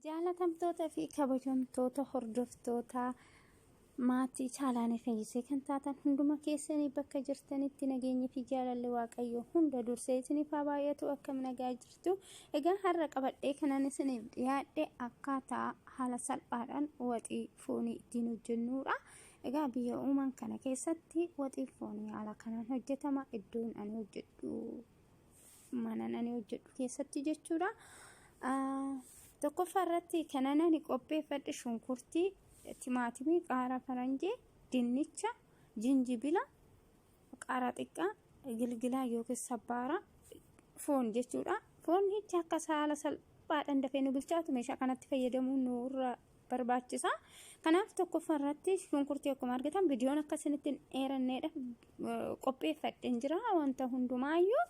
Jaalatamtoota fi kabajamtoota hordoftoota maatii Chaalaanii Fayyisee kan taatan hunduma keessanii bakka jirtanitti nageenyi fi jaalalli Waaqayyoo hunda dursee isiniif haa baay'atu. Akkam nagaa jirtu? Egaa har'a qabadhee kanan isiniif dhiyaadhe akkaataa haala salphaadhaan waxii foonii ittiin hojjennudha. Egaa biyya uuman kana keessatti waxii foonii haala kanaan hojjetama. Iddoon ani hojjedhu manan ani hojjedhu keessatti jechuudha. Tokkoffaa irratti kanan ani qopheeffadhe shunkurtii, timaatimii, qaaraa faranjii, dinnicha, jinjibila, qaaraa xiqqaa, gilgilaa yookiin sabbaara, foon jechuudha. Foonichi akka haala salphaadhaan dafee nu bilchaatu meeshaa kanatti fayyadamuun nurra barbaachisa. Kanaaf tokkoffaa irratti shunkurtii akkuma argitan viidiyoon akka isinitti hin dheeranneedha qopheeffadheen jira wanta hundumaayyuu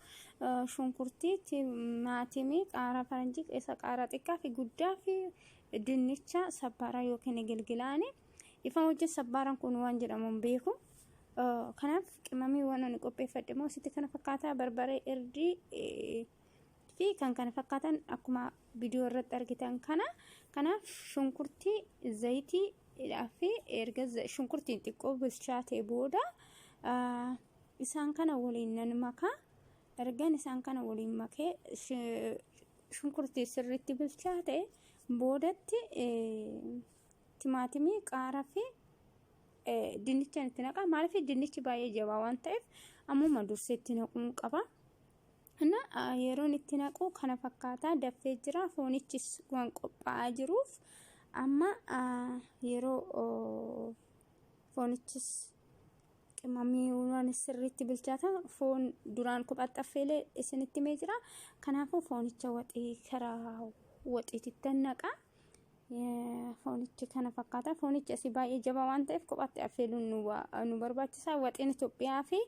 shunkurtii, timaatimii, qaaraa faranjii, isa qaaraa xiqqaa fi guddaa fi dinnicha sabbaaraa yookiin gilgilaani. Ifa wajjin sabbaaraan kun waan jedhamu hin beeku. Kanaaf qimamiiwwan ani qopheeffadhe immoo asitti kana fakkaataa barbaree, irdii fi kan kana fakkaatan akkuma viidiyoo irratti argitan kana. Kanaaf shunkurtii, zayitii fi erga shunkurtiin xiqqoo bilchaatee booda isaan kana waliin nan makaa. Ergan isaan kana waliin makee shunkurtii sirriitti bilchaate boodatti timaatimii, qaaraa fi dinnicha itti naqa. Maaliif dinnichi baay'ee jabaa waan ta'eef ammuma dursee itti naquun qaba. Na yeroon itti naqu kana fakkaataa daffee jira. Foonichis waan qophaa'aa jiruuf amma yeroo foonichis qimamiiwwan sirriitti bilchaata foon duraan kophaatti affeelee isinitti himee jira. Kanaafuu foonicha waxii karaa waxiititti naqa. Foonichi kana fakkaata. Foonichi asii baay'ee jabaa waan ta'eef kophaatti affeeluun nu barbaachisa. Waxiin Itoophiyaa fi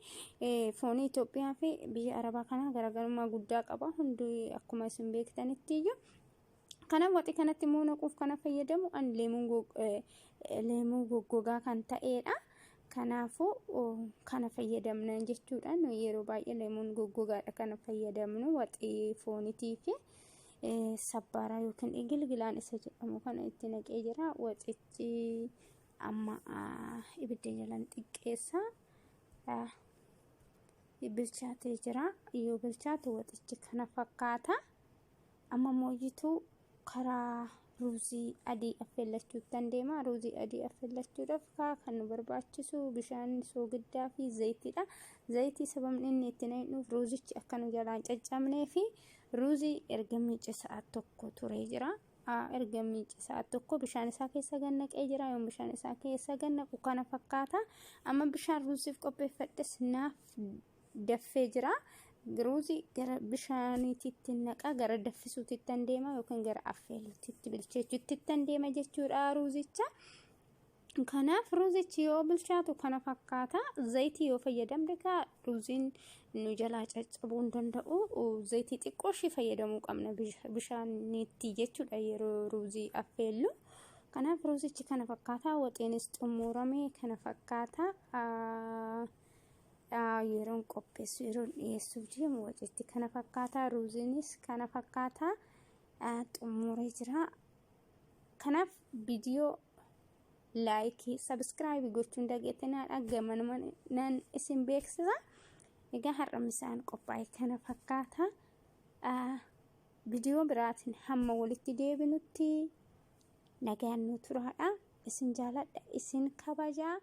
foonii Itoophiyaa fi biyya Arabaa kana garaagarummaa guddaa qaba. Hundi akkuma isin beektanitti iyyuu. Kanaaf waxii kanatti immoo naquuf kana fayyadamu ani leemuu goggogaa kan ta'edha. Kanaafuu kana fayyadamna jechuudha. Nuyi yeroo baay'ee leemuun goggogaadha kana fayyadamnu waxii foonitii fi sabbaaraa yookiin gilgilaan isa jedhamu kana itti naqee jira. Waxichi amma ibidda jalan xiqqeessa. Bilchaatee jira. Yoo bilchaatu waxichi kana fakkaata. Amma mooyituu karaa ruuzii adii affeellachuuttan deema. Ruuzii adii affeellachuudhaaf kan nu barbaachisu bishaan soogiddaa fi zayitiidha. Zayitii sababni inni itti naqnuuf ruuzichi akka nu jalaan caccabnee fi ruuzii erga miice sa'a tokko turee jira. Erga miice sa'a tokko bishaan isaa keessa gad naqee jira. Yoon bishaan isaa keessa gad naqu kana fakkaata. Amma bishaan ruuziif qopheeffadhes naaf daffee jira. Ruuzii gara bishaaniititti naqa, gara daffisuutitti deema yookiin gara affeeluutitti bilcheechuutti deema jechuudha ruuzicha. Kanaaf ruuzichi yoo bilchaatu kana fakkaata. Zayitii yoo fayyadamne kaa ruuziin nu jalaa caccabuu hin danda'u. Zayitii xiqqoo ishee fayyadamuu qabna bishaanitti jechuudha yeroo ruuzii affeellu. Kanaaf ruuzichi kana fakkaata. Waxiinis xumurame kana fakkaata. Yeroon qopheessu yeroon dhiyeessuuf deemu waxiitti kana fakkaata. Ruuziinis kana fakkaata. Xumuree jira. Kanaaf viidiyoo like, subscribe gochuun dageettinaadha. Gamanuma nan isin beeksisa. Egaa har'a misaan qophaa'e kana fakkaata. Viidiyoo biraatiin hamma walitti deebinutti nagaan nu turaadha. Isin jaaladha, isin kabajaa.